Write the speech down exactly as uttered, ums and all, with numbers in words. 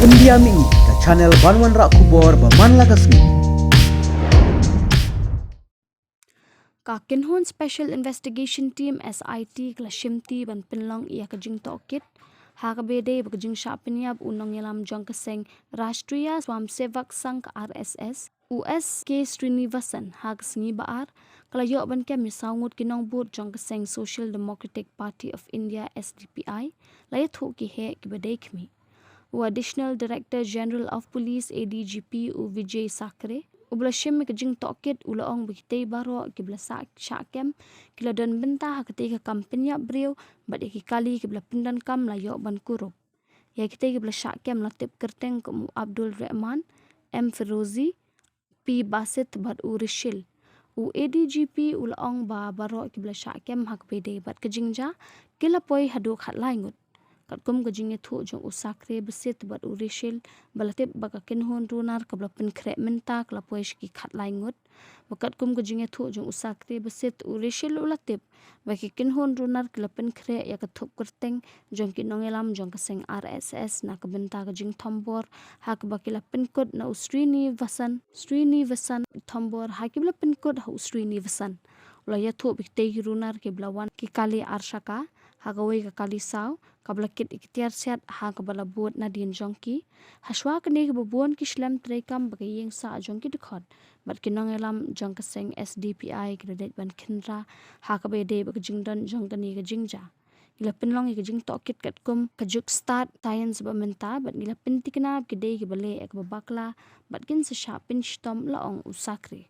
India Mini, ka channel ban wanrah khubor ba man la ka sngi. Ka Kynhun Special Investigation Team, S I T, ka la shimti ban pynlong ïa ka jingtohkit ha kaba ïadei bad ka jingshah pynïap u nongïalam jong ka seng Rashtriya Swayamsevak Sangh, R S S, u S K Srinivasan, ha ka sngi ba ar. Ka la ïoh ban kem ïa saw ngut ki nongbud jong ka seng Social Democratic Party of India, S D P I, la ïathuh ki heh kiba dei khmih. U Additional Director General of Police, A D G P, u Vijay Sakre, uba la shim ïa ka jingtohkit, u la ong ba kitei baroh kiba la sah, shah kem ki la don bynta ha katei ka kam pynïap briew, bad ïa ki kali kiba la pyndonkam la ïoh ban kurup. Ïa kitei kiba la shah kem la tip kyrteng kum u Abdul Rahman, M Ferozi, P Basit bad u Rishil. U A D G P u la ong ba baroh kiba la shah kem ha kaba ïadei bad ka jingjia ki la poi haduh khatlai ngut. Katkum ka jingïathuh jong u Sakre, Basit bad u Rishil ba la tip ba ka kynhun runar kaba la pynkhreh mynta ka la poi sha ki khatlai ngut. Ba katkum ka jingïathuh jong u Sakre, Basit, u Rishil u la tip ba ki kynhun runar ki la pynkhreh ïa ka thup kyrteng jong ki nongïalam jong ka seng R S S na ka bynta ka jingthombor, ha kaba ki la pynkut na u Srinivasan, Srinivasan thombor, ha kiba la pynkut ha u Srinivasan. U la ïathuh ba kitei ki runar kiba la wan ki kali ar shaka ha kawei ka kali saw, kaba la kit ïa ki tiar siat ha kaba la bud nadien jong ki. Hashwa kane kaba bun ki shlem treikam bad ka ïing sah jong ki dkhot bad ki nongïalam jong ka seng S D P I ki la dei ban khynra ha kaba ïadei bad ka jingdon jong kane ka jingjia. Ngi la pynlong ïa ka jingtohkit katkum ka juk stad science ba mynta bad ngi la pynthikna ba ki dei kiba leh ïa kaba bakla bad kin sa shah pynshitom, la ong u Sakre.